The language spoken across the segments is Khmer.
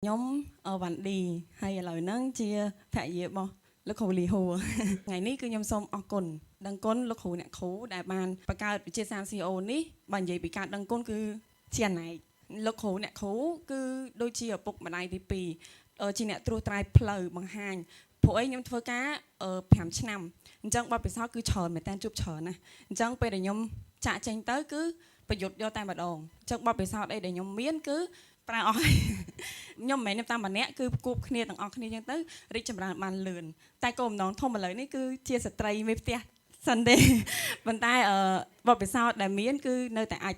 ខ្ញុំវ៉ាន់ឌីហើយឥឡូវហ្នឹងជាភរិយារបស់លោកគ្រូលីហួរ ថ្ងៃនេះគឺខ្ញុំសូមអរគុណដឹងគុណលោកគ្រូអ្នកគ្រូដែលបានបង្កើតវិទ្យាសាស្ត្រ CEO នេះបើនិយាយពីការដឹងគុណគឺជាអណែកលោកគ្រូអ្នកគ្រូគឺដូចជាឪពុកម្ដាយទី2ជាអ្នកត្រួសត្រាយផ្លូវបង្ហាញព្រោះអីខ្ញុំធ្វើការ5ឆ្នាំអញ្ចឹងបទពិសោធន៍គឺច្រើនមែនតើជួបច្រើនណាស់អញ្ចឹងពេលដែលខ្ញុំចាក់ចេញទៅគឺប្រយុទ្ធយកតែម្ដងអញ្ចឹងបទពិសោធន៍អីដែលខ្ញុំមានគឺប្រើអស់ហើយ ខ្ញុំមិនមែនខ្ញុំតាមម្នាក់គឺគួបគ្នាទាំងអស់គ្នាអញ្ចឹងទៅរីកចម្រើនបានលឿនតែគោលបំណងធំឥឡូវនេះគឺជាស្ត្រីមេផ្ទះសិនទេ ប៉ុន្តែបទពិសោធន៍ដែលមានគឺនៅតែអាច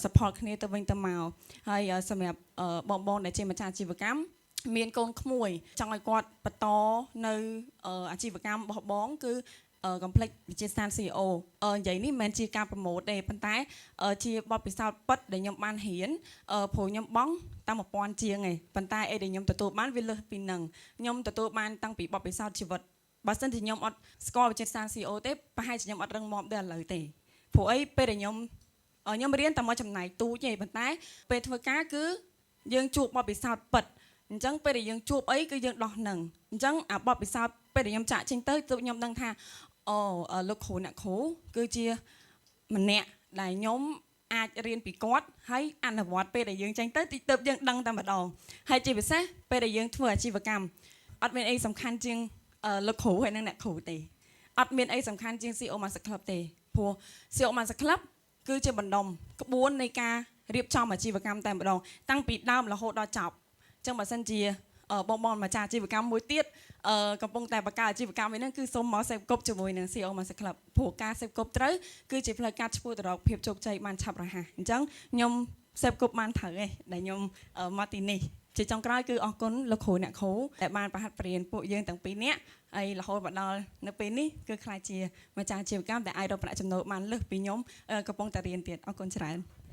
support គ្នាទៅវិញទៅមកហើយសម្រាប់បងបងដែលជាម្ចាស់អាជីវកម្មមានកូនក្មួយចង់ឲ្យគាត់បន្តនៅអាជីវកម្មរបស់បងគឺកុំភ្លេចវិទ្យាស្ថាន CEO និយាយនេះមិនមែនជាការ promote ទេប៉ុន្តែជាបទពិសោធន៍ពិតដែលខ្ញុំបានរៀនព្រោះខ្ញុំបង់តាម1000ជាងឯងប៉ុន្តែអីដែលខ្ញុំទទួលបានវាលើសពីនឹងខ្ញុំទទួលបានតាំងពីបទពិសោធន៍ជីវិតបើសិនជាខ្ញុំអត់ស្គាល់វិទ្យាស្ថាន CEO ទេប្រហែលជាខ្ញុំអត់រឹងមាំដល់ឥឡូវទេព្រោះអីពេលដែលខ្ញុំរៀនតែមកចំណែកទូចទេប៉ុន្តែពេលធ្វើការគឺយើងជួបបទពិសោធន៍ពិតអញ្ចឹងពេលដែលយើងជួបអីគឺយើងដោះនឹងអញ្ចឹងអាបទពិសោធន៍ពេលដែលខ្ញុំចាក់ចេញទៅទើបខ្ញុំដឹងថាអូលោកគ្រូអ្នកគ្រូគឺជាម្នាក់ដែលខ្ញុំអាចរៀនពីគាត់ហើយអនុវត្តពេលដែលយើងចេញទៅតិចទៅយើងដឹងតែម្ដងហើយជាពិសេសពេលដែលយើងធ្វើអាជីវកម្មអត់មានអីសំខាន់ជាងលោកគ្រូហើយនិងអ្នកគ្រូទេអត់មានអីសំខាន់ជាង CEO Master Club ទេព្រោះ CEO Master Club គឺជាបណ្ដុំក្បួននៃការរៀបចំអាជីវកម្មតែម្ដងតាំងពីដើមរហូតដល់ចប់អញ្ចឹងបើសិនជាបងបងម្ចាស់អាជីវកម្មមួយទៀតកំពុងតែបង្កើតអាជីវកម្មឯហ្នឹងគឺសូមមកសេពគប់ជាមួយនឹង CEO Master Club ព្រោះការសេពគប់ត្រូវគឺជាផ្លូវកាត់ឆ្ពោះទៅរកភាពជោគជ័យបានឆាប់រហ័សអញ្ចឹងខ្ញុំសេពគប់បានត្រូវឯងដែលខ្ញុំមកទីនេះជាចុងក្រោយគឺអរគុណលោកគ្រូអ្នកគ្រូដែលបានប្រហាត់ប្រៀនពួកយើងទាំងពីរនាក់ហើយរហូតមកដល់នៅពេលនេះគឺក្លាយជាម្ចាស់អាជីវកម្មដែលអាចរកប្រាក់ចំណូលបានលើសពីខ្ញុំកំពុងតែរៀនទៀតអរគុណច្រើន។